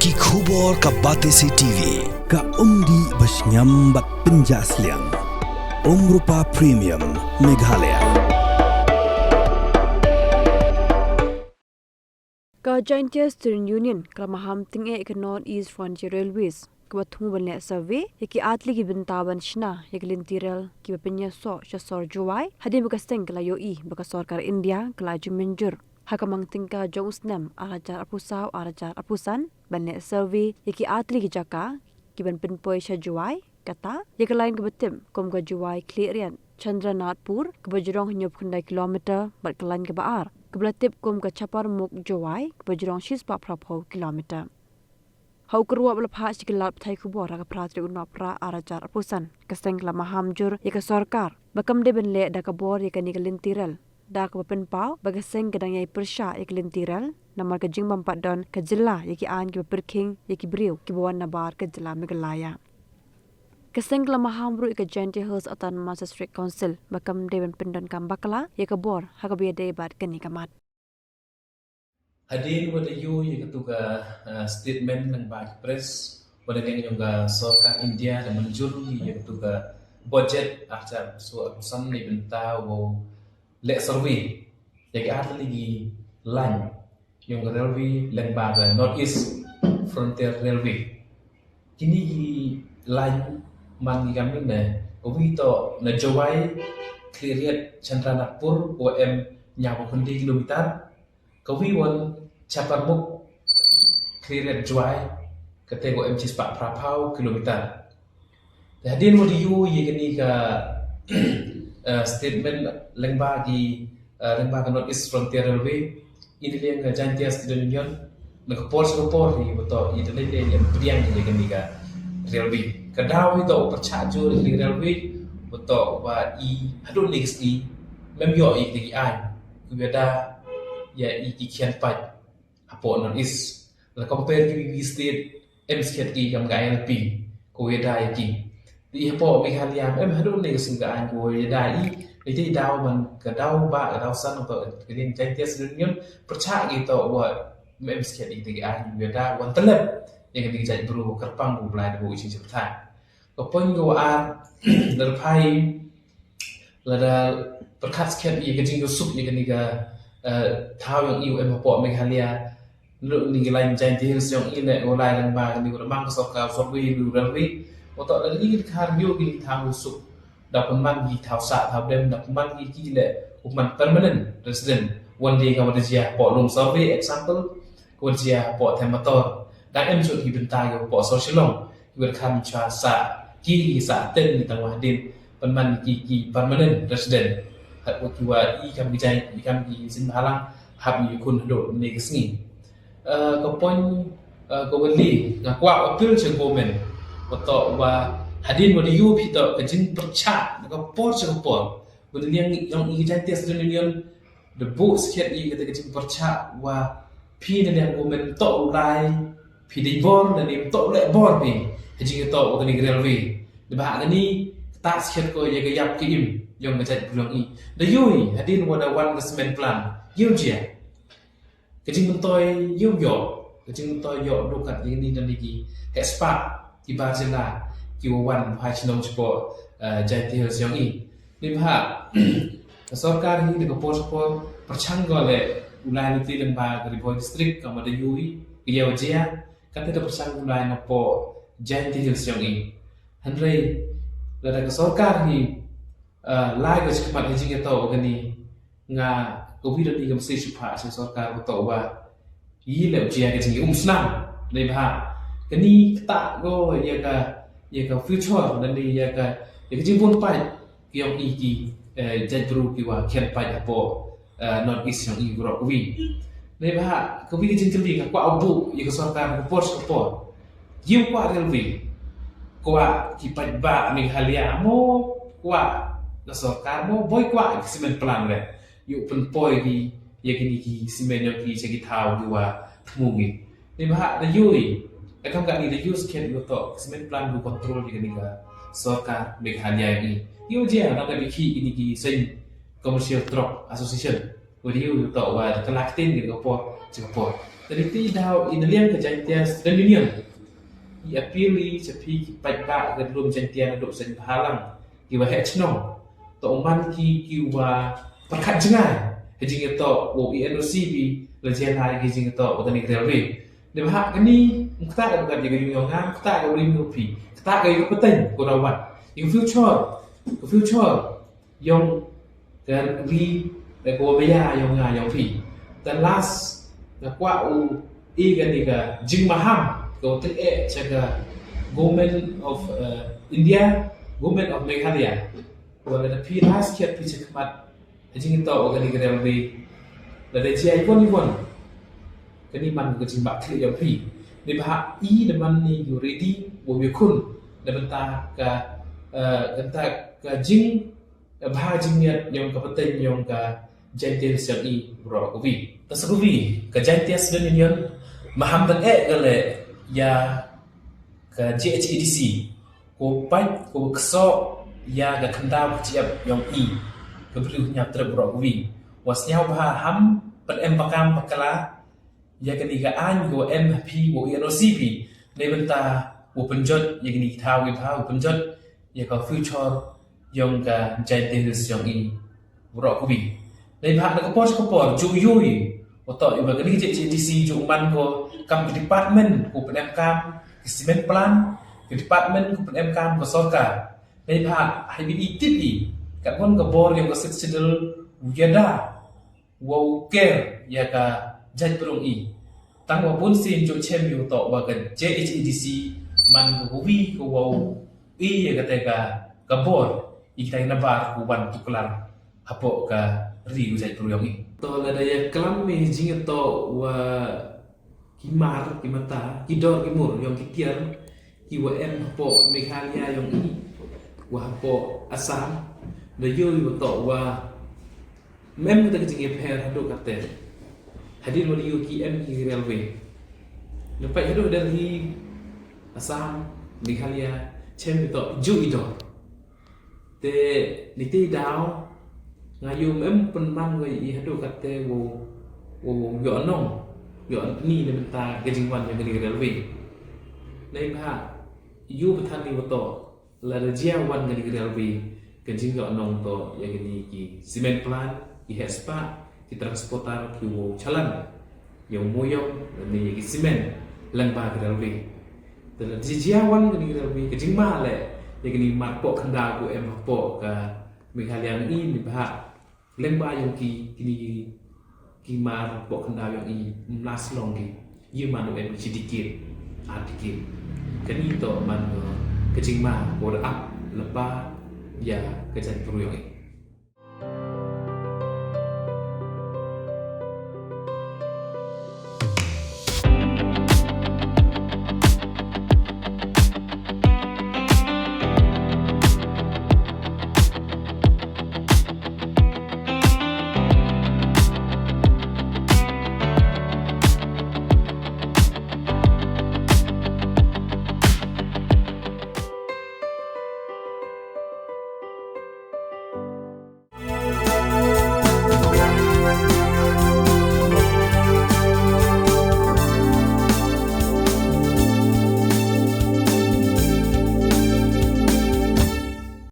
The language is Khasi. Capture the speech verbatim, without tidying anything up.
Ki khubor ka Batesi T V, ka umdih ba shngiam bad pynjah sliang. Umrupa Premium, Meghalaya. Ka Jaintia Student Union ka la maham tyngeh ka North East Frontier Railways kaba thmu ban leh survey ïa ki artylli ki bynta ban shna ïa ki lynti rel kiba pynïasoh sha sor Jowai, hadien ba ka seng ka la ïohi ba ka sorkar India ka la ai jingmynjur ha ka mang tyngka jong u snem ar hajar arphew saw ar hajar arphew san ban leh survey ïa ki artylli ki jaka kiban pynpoi sha Jowai, kata ïa ka lain kaba tip kum ka Jowai Khliehriat Chandranatpur kaba jrong hynñiewphew khyndai kilometer bad ka lain kaba ar kaba la tip kum ka Chaparmukh Jowai kaba jrong shispah phraphew kilometer. Ha u kyrwoh ba la phah sha ki lad pathai khubor ha ka phra tarik u Nohprah ar hajar arphew san, ka seng ka la maham jur ïa ka sorkar ba kam dei ban leh da ka bor ïa kane ka lynti rel, da kaba pynpaw ba ka seng ka dang ïai pyrshah ïa ka lynti rel namar ka jingbym pat don ka jylla ïa ki aiñ kiba pyrkhing ïa ki briew kiba wan nabar ka jylla Meghalaya. Ka seng ka la maham ruh ïa ka Jaintia Hills Autonomous District Council ba kam dei ban pyndonkam bakla ïa ka bor ha kaba ïadei bad kane ka mat. Hadien ba da ïoh ïa katu ka, uh, statement lyngba ki press, ba da ïeng jong ka sorkar India da mynjur ïa katu ka budget ar hajar arphew saw arphew san na ka bynta wow leh survey ïa ki artylli ki lain jong ka railway lyngba ka North East Frontier Railway. Kine ki lain man ki kam ne, uwei to na Jowai Khliehriat Chandranatpur, u em hynñiewphew khyndai kilometer, ka wi wan Chaparmukh Khliehriat Jowai, kata ka em shispah phraphew kilometer. Te hadien ba da ïoh ïa kane ka, eh, statement lyngba ki, eh, lyngba ka North East Frontier Railway, ïa kane ka Jaintia Student Union, na ka por sha ka por hi ba to i da lei lei ïa pdiang ïa kane ka railway. Ka daw hi to u pyrshah jur ïa kane ka railway, ba to ba i haduh ne ka sngi mem ïoh ïa kine ki aiñ kiba ïada ïa i ki khian paid hapoh North East. La compare ki wi state, em skhet ki kam ka I L P, ko ïada ïa ki. Te i hapoh Meghalaya em haduh ne ka sngi ka aiñ ko ïada i. Ite i daw man ka daw ba ka daw san to ka liang Jaintia Student Union pyrshah ki to wa em skhet i te ki aiñ ïada wan telep ïa ka ding jait bru kyrpang ko Blai da bu i sing sipthai. Ka point ko ar da phai lada pyrkhat skhet ïa ka jingïasuk ïa kane ka, eh, thaw jong i u em hapoh Meghalaya. Lut ni ki lain Jaintia Hills jong i ne u lai lang ba kane u da mang ka sorkar survey ni u railway. Wa to da ni ki khar ïoh ki thaw suk. Da pynman ki thaw sah thaw dem da pynman ki ki le u man permanent resident. Wan dei ka wa da jia hapoh Lum survey example. Ka wa da jia hapoh Them Mator. Da em suk ki bynta ki hapoh Sor Shillong. Ki wa da kham cha sah ki sah ten ni tang wa hadien. Pynman ki ki permanent resident. Hap ki wa i kam ki jai i kam ki sin halang hap i khun haduh ne ka sngi. Eh, ka point, eh, ka wali nga kwah appeal cha government. Wa to wa hadien wa da ïoh phi to ka jingpyrshah na ka por cha ka por. Wa da liang jong i ka Jaintia Student Union da buh skhet i kata ka jingpyrshah wa phi na liang government to u lai phi dei bor na liang to u leh bor phi. Ha jingïatoh wa kane ka railway. Da ba ha kane kata skhet ko ïa ka ïap ka im jong ka jait bru jong i. Da ïoh i hadien wa da wan ka cement plant. Ïoh jia. Ka jingmyntoi ïoh ïoh, ka jingmyntoi ïoh duh kat ïa kine dan ki heh spah ki bar jylla ki wa wan phai shnong shapoh, eh, Jaintia Hills jong i. Ni bha ka sorkar hi da ka por por pyrshang ko le u lai lynti lyngba ka Ri Bhoi District ka ma da ïoh i ka ïa wa jia kata da pyrshang u lai napoh Jaintia Hills jong i. Hynrei lada ka sorkar hi, eh, lai ka jingkhmat ha jingïatoh kane nga ka wi da ni ka message shu phah sha sorkar ba to wa i leh jia ka jingïaumsnam. Dei bha kane kata ko ïa ka, ïa ka future da ni ïa ka, ïa ka jingbun paid ki ong i ki, eh, jait bru ki wa khian paid hapoh, eh, North East ong i bro ka wi. Dei bha ka wi ka jingkylli ka kwah u buh ïa ka sorkar ka por sha ka por. Ïa u kwah railway, kwah ki paidbah Meghalaya mo, kwah ka sorkar mo, boi kwah ki cement plant re. Ïa u pynpoi ki ïa kine ki cement ïa ki cha ki thaw ki wa thmu ki. Ni bha da ïoh i, da kam kane da ïoh skhet ïa u to cement plant u control ïa kane ka sorkar Meghalaya i. Ïa u jia na ka bikhi kine ki seng Commercial Truck Association. Wa da ïoh ïa u to wa da ka lak tin kine ka por cha ka por. Te niti daw i na liang ka Jaintia Student Union i appeal i cha phi ki paidbah ka lum Jaintia naduh seng bhalang ki wa heh chnong. To man ki ki wa pyrkhat jngai ha jingtoh wa i N O C phi la jia lai ki jingtoh wa kani ka railway. Dei ba ha kani mkta ka bgat ya ka yung yong nga, mkta ka bri mu phi, mkta ka yung pateng ko rawan yung future, ka future yong ka ri da ko baya yong nga yong phi. Te last nga kwah u i kani ka jingmaham ko te e cha ka Government of uh, India, Government of Meghalaya. Wala da phi last kiat phi chakmat ha jingtoh wa kani ka railway. Lada jia i won i won kani man ka jingbak thli yong phi. Ni ba i da man ni yu ready wa yu khun da bynta ka uh, bynta ka jing bha jingmiat yong ka pateng yong ka Jaintia Hills yong i bro ko wi. Ta sa ko wi ka Jaintia Student Union maham dan e gale ya ka J H A D C ko pait ko kso ya ka khandaw ka chiap yong i ka bri u nyap trep bro ko wi. Wa sniaw bha ham pan em bakam bakla ya kani ka ain ko em ha phi ko i N O C phi. Dei bynta ko pynjot ya kani ka thaw ki bha ko pynjot ya ka future yong ka Jaintia Hills yong i bro ko wi. Dei bha na ka por ka por ju yui wa to i ba kani ka J H A D C ju man ko kam ka department ko pan em kam ka cement plant, ka department ko pan em kam ka sorkar. Dei bha hai bi i tip i ka kon ka bor yong ka Sixth Schedule u yada wa u ker ya ka jait prong i. Tang wa bun sin ju chem yu to wa ka J H A D C man ko wi ko wa u i ya ka te ka ka bor i te na bar ko wan tuklar hapo ka ri u jait prong i. To lada ya klam mi jing to wa ki mar ki mata ki dor ki mur yong ki tiar ki wa em hapo Meghalaya yong i wa hapo Assam da yo i wa to wa mem kata ka jingïapher haduh kate. Hadien wa da yo ki em ki railway da pait haduh Delhi, Assam, Meghalaya chem i to ju i dor. Te niti daw nga yu mem pynman wa i haduh kate wo wo yo nong yo ni ne bynta ka jingwan ya kani ka railway. Nei bha yu pathan ni wa to lada jia wan kani ka railway ka jingyo nong to ya kani ki cement plant, ki heh spah, ki transporter ki wo chalan ya u moyong ne ya ki cement lang ba ka railway. Te lada jia wan kani ka railway ka jingma le ya kani mar poh khyndaw ko em poh ka Meghalaya i ni bha leng ba yong ki kini ki mar poh khyndaw yong i mlas long ki. Ye man em ki dikit ar dikit. Kani to man ka jingma ko da ap lepa ya ka jait prong yong i.